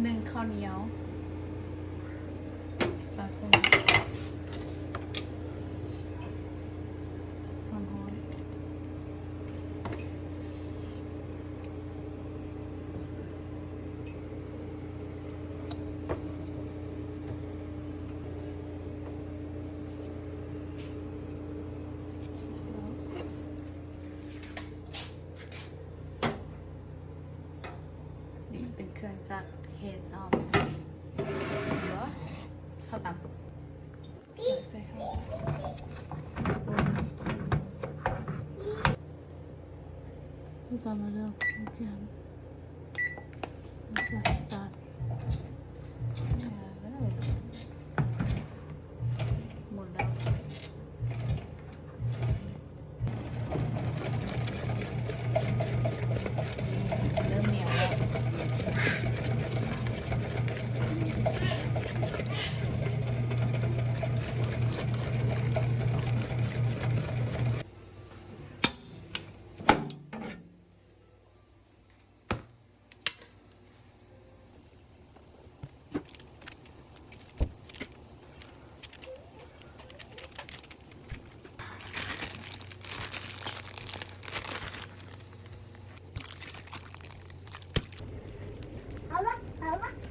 ໜຶ້ງເຂົ້າໜຽວ ປາເຜິ້ງ ຮ້ອນໆ. ນີ້ເປັນເຄື່ອງຈັກເຮັດ ເອີ່ມ ເຂົ້າຕຳ. ໃສ່ເຂົ້າ ໃສ່ຕຳມາແລ້ວ ໂອເຄ ແລ້ວກໍສະຕາດ ໝູນແລ້ວ. ເລີ່ມໜຽວແລ້ວ.